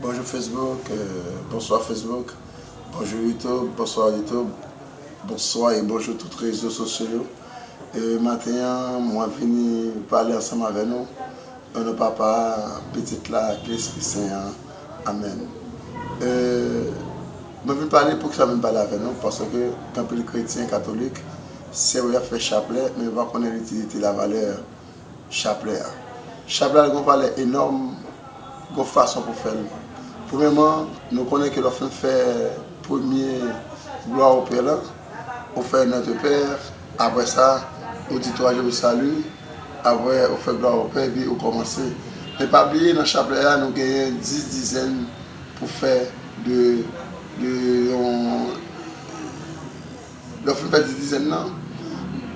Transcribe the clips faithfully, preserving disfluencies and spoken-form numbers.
Bonjou Facebook, euh, bonswa Facebook, bonjou YouTube, bonswa YouTube, bonswa e bonjou tout rezo sosyo yo. E maten an, mwen vini pale ansanm avè nou, o non Papa, Pitit la, ak Lespri Sen an. Amèn. E mwen vin pale, poukisa mwen vin pale avè nou? Paske gen anpil kretyen katolik, sè yo ap fè chaplè, men yo pa konnen litilite, lavalè chaplè a. Chaplè a gen yon valè enòm, gen yon fason pou fè l. Premyèman, nou konnen ke lè w fin fè premye glwa o Pè lan, ou fè Notre Père, apre sa, ou di twa je vous salue, apre ou fè glwa o Pè, epi ou kòmanse. Men pa bliye, nan chaplè a, nou genyen dis dizèn pou fè de, de yon Lè w fin fè dis dizèn nan,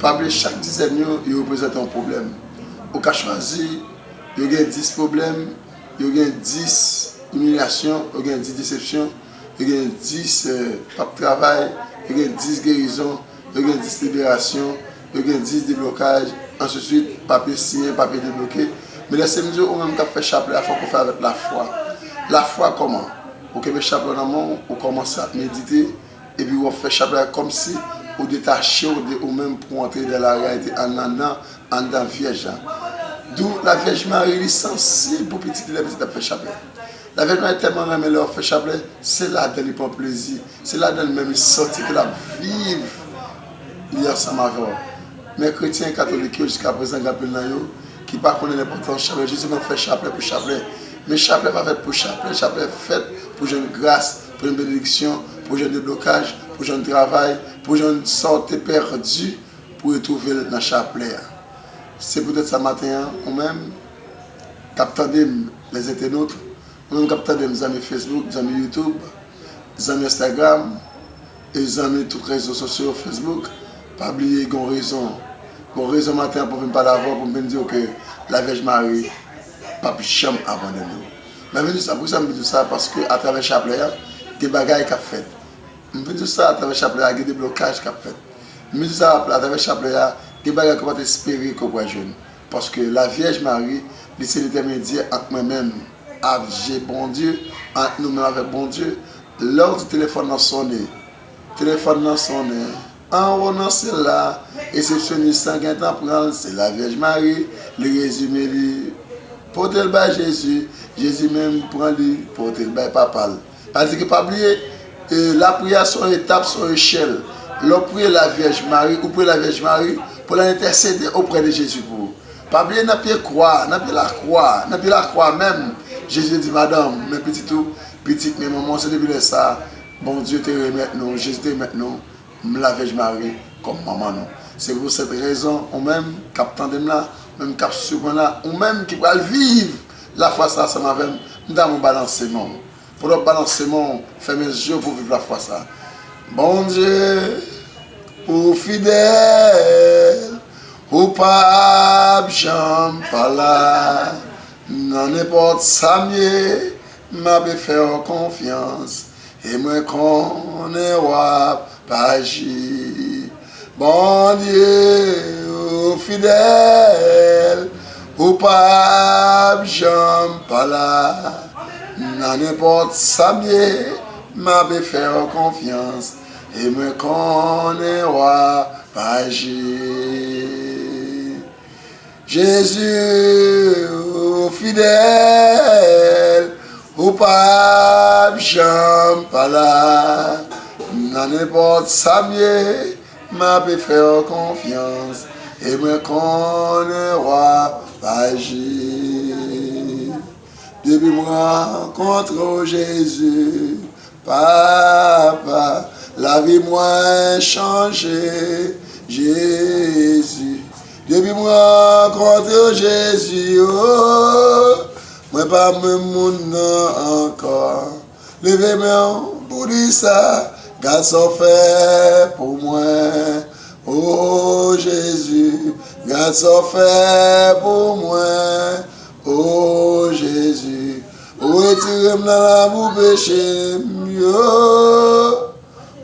pa bliye chak dizèn yo, yo reprezante yon pwoblèm. Ou ka chwazi, yo gen dis pwoblèm, yo gen dis imilyasyon, yo gen dis desepsyon, yo gen dis, eh, p ap travay, yo gen dis gerizon, yo gen dis liberasyon, yo gen dis deblokaj, ansuit papye siyen, papye debloke. Men lè se m di w, ou menm k ap fè chaplè a, fòk ou fè avèk lafwa. Lafwa kòman? Ou kenbe chaplè w nan men w, ou kòmanse ap medite, epi w ap fè chaplè a kòmsi ou detache w de ou menm pou w antre dan la reyalite anndan, anndan Vyèj la. Dou Lavyèj Mari, li sansib pou pitit li lè pitit ap fè chaplè. Lavyèj Mari tèlman renmen lè w ap fè chaplè, se ladan li pran plezi, se ladan li menm li santi ke l ap viv li ansanm avè w. Men kretyen katolik yo, jiskaprezan, gen anpil nan yo ki pa konnen lenpòtans chaplè. Jezi menm fè chaplè pou chaplè. Men chaplè pa fèt pou chaplè, chaplè fèt pou jwenn gras, pou jwenn benediksyon, pou jwenn deblokaj, pou jwenn travay, pou jwenn sa w te pèdi, pou retwouve l nan chaplè a. Se poutèt sa maten an, ou menm k ap tande m, lèzentènot, ou menm k ap tande m, zanmi Facebook, zanmi YouTube, zanmi Instagram, e zanmi tout rezo sosyo, Facebook, pa bliye gen yon rezon. Gen yon rezon maten an pou m vin pale avè w, pou m vin di w ke Lavyèj Mari p ap janm abandone w. Mwen vin di sa, poukisa m vin di w sa? Paske atravè chaplè a, gen bagay k ap fèt. M vin di w sa, atravè chaplè a, gen deblokaj k ap fèt. M vin di w sa, atravè chaplè a, gen bagay ke w pa t espere ke w pral jwenn. Paske Lavyèj Mari, li se lentèmedyè ant mwen menm ak Je-, Bondye, ant nou menm avèk Bondye. Lè w di telefòn nan sonnen, telefòn nan sonnen, anwo nan syèl la, resepsyonis lan gentan pran l, se Lavyèj Mari, li rezime li, pote l bay Jezi, Jezi menm pran li, pote l bay Papa l. Sa vle di ke pa bliye, e, lapriyè se yon etap, se yon echèl. Lè w priye Lavyèj Mari, ou priye Lavyèj Mari pou l al entèsede oprè de Jezi pou ou. Pa bliye nan pye kwa, nan pye lakwa, nan pye lakwa menm, Jezi te di, madanm, men pitit ou, pitit men manman w, se depi lè sa a, Bondye te remèt nou, Jezi te remèt nou, Lavyèj Mari kòm manman nou. Se pou sèt rezon, ou menm k ap tande m la, ou menm k ap swiv mwen la, ou menm ki pral viv lafwa sa ansanm avè m, m ta renmen w balanse men w. Pandan w ap balanse men w, fèmen je w pou w viv lafwa sa. Bondye, ou fidèl, ou p ap janm pa la. Nan nenpòt sa m ye, m ape fè w konfyans, e mwen konnen w ap aji. Bondye, ou fidèl, ou p ap janm pa la. Nan nenpòt sa m ye, m ape fè w konfyans, e mwen konnen w ap aji. Jezi, ou fidèl, ou p ap janm pa la. Nan nenpòt sa m ye, m ape fè w konfyans, e mwen konnen w ap aji. Depi m rankontre w, Jezi, Papa, lavi mwen chanje, Jezi. Depi m rankontre w, Jezi, o, mwen pa menm moun nan ankò. Leve men w pou di sa, gad sa w fè pou mwen. O Jezi, gad sa w fè pou mwen. O Jezi, ou retire m nan labou peche m yo.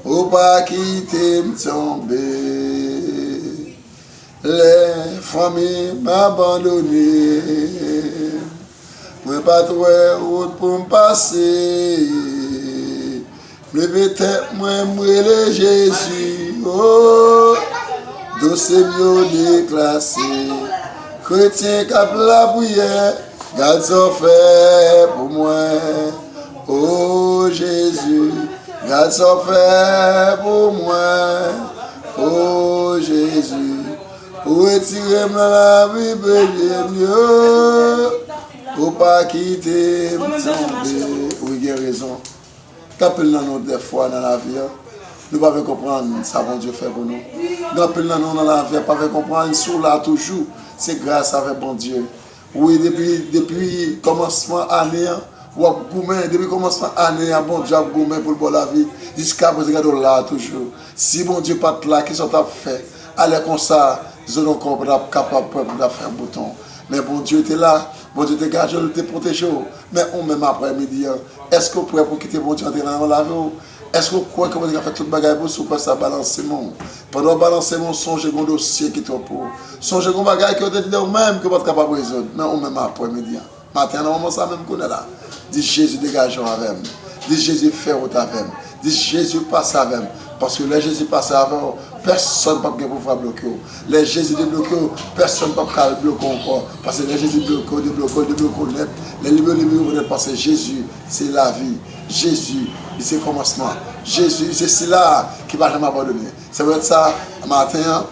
Ou pa kite m tonbe. Lè fanmi m abandone m, Pa t wè wout pou m pase. M leve tèt mwen, m rele Jezi, oh, dosye m yo deklase. Kretyen k ap lapriyè, gad sa w fè pou mwen. Oh Jezi, gad sa w fè pou mwen. Oh Jezi, ou retire m nan lavi peche m yo. Ou pa kite m tonbe. Wi, gen rezon. Gen anpil nan nou, dèfwa, nan lavi a, nou pa vle konprann sa Bondye fè pou nou. Gen anpil nan nou nan lavi a pa vle konprann si w la toujou, se gras avèk Bondye. Wi, depi, depi kòmansman ane an, w ap goumen. Depi kòmansman ane a, Bondye ap goumen pou l ba w lavi jiska prezan, gade w la toujou. Si Bondye pa t la, kisa w t ap fè? Alè konsa, zo nan kò w pa t ap kapab pran pou l t ap fè bouton. Men Bondye te la, Bondye te gade w, li te pwoteje w. Men ou menm, aprè midi an, èske w prè pou kite Bondye antre nan lavi w? Èske w kwè ke Bondye ka fè tout bagay pou w? Si w kwè sa, balanse men w. Pandan w balanse men w, sonje gen yon dosye ki twò pou ou. Sonje gen yon bagay ke yo te di de ou menm ke w pa t kapab rezoud. Men ou menm, aprè midi an, maten an, nan moman sa menm kounye a la, di, Jezi, degaje w avè m. Di, Jezi, fè wout avè m. Di, Jezi, pase avè m. Paske lè Jezi pase avè w, pèsonn p ap gen pouvwa bloke w. Lè Jezi debloke w, pèsonn p ap ka bloke w ankò. Paske lè Jezi bloke w, debloke w, debloke w nèt. Lè libere w, libere w nèt, paske Jezi se lavi. Jezi, li se kòmansman. Jezi, li se sila ki pa janm abandone. Se poutèt sa, maten an,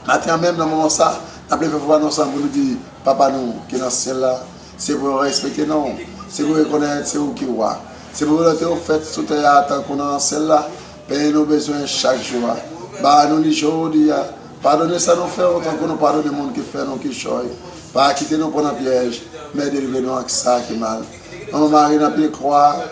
maten an menm, nan moman sa, n ap leve vwa nou ansanm pou nou di, Papa nou ki nan syèl la, se pou yo respekte non w, se pou yo rekonèt se ou ki wa. Se pou volonte w fèt sou tè a tankou nan syèl la. Peye nou bezwen chak jou a, ba nou li jodi a. Padone sa nou fè yo, tankou nou padone moun ki fè nou kichòy. Pa kite nou pran nan pyèj, men delivre nou ak sa ki mal. Manman Mari nan pye kwa,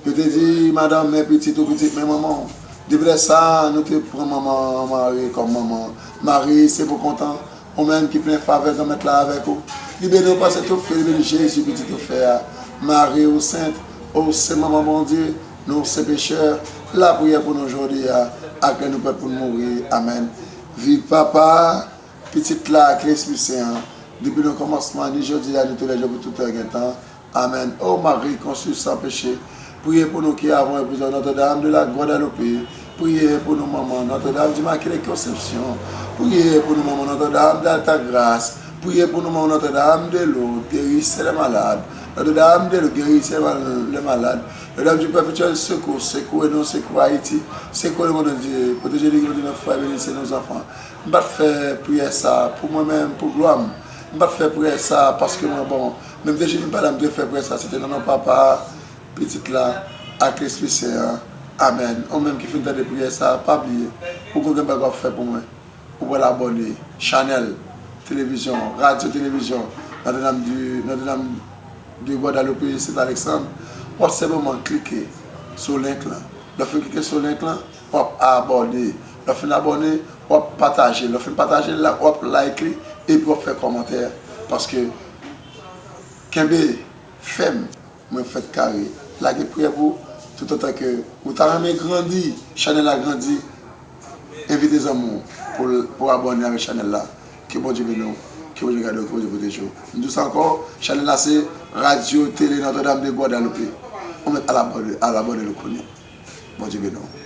yo te di, madanm, men pitit ou, pitit men manman w. Depi lè sa a, nou te pran manman Mari kòm manman. Mari, se pou kontan, ou menm ki plen favè Granmèt la avèk ou. Li beni w pase tout fi, li beni Jezi, pitit ou fè a. Mari, ou sent, ou se manman Bondye, nou se pechè, lapriyè pou nou jodi a, ak lè nou prèt pou n mouri. Amèn. Viv Papa, Pitit la ak Lespri Sen an, depi nan kòmansman, ni jodi a, ni toulèjou, pou tout tan gen tan. Amèn. O Mari konsèy san peche, priye pou nou ki avon epouz ou, Notre-Dame de la Guadeloupe. Priye pou nou, manman, Notre-Dame du Immaculée Conception. Priye pou nou, manman, Notre-Dame d'Altagrace. Priye pou nou, manman, Notre-Dame de Lourdes, guérissez les malades. Notre-Dame de Lourdes, guérissez les malades. Notre-Dame du Perpétuel Secours, secourez-nous, secours Haïti, secours le monde entier. Protégez les guéris de nos frères, bénissez nos enfants. M pa t fè priyè sa a pou mwen menm, pou glwa m. M pa t fè priyè sa a paske mwen bon. Men m te jwenn bagay la, m te fè priyè sa a, se te nan non Papa a, Pitit la, ak Lespri Sen an. Amèn. Ou menm ki fin tande priyè sa a, pa bliye, ou konn gen bagay w ap fè pou mwen. Ou pral abòne chanèl televizyon, radyo televizyon Notre-Dame du, Notre-Dame de Guadeloupe, Saint-Alexandre. W ap senpleman klike sou link lan. Lè w fin klike sou link lan, w ap abòne. Lè w fin abòne, w ap pataje. Lè w fin pataje l la, w ap like li, epi w ap fè kòmantè. Paske, kenbe fèm, mwen fèt kare. Lage priyè pou ou, toutotan ke ou ta renmen grandi, chanèl la grandi, envite zanmi w pou, pou abòne avèk chanèl la. Ke Bondye beni w, ke Bondye gade w, ke Bondye pwoteje w. M di w sa ankò, chanèl la se Radyo Tele Notre Dame de Guadalupe. Ou mèt al abòne, al abòne l kounye a. Bondye beni w.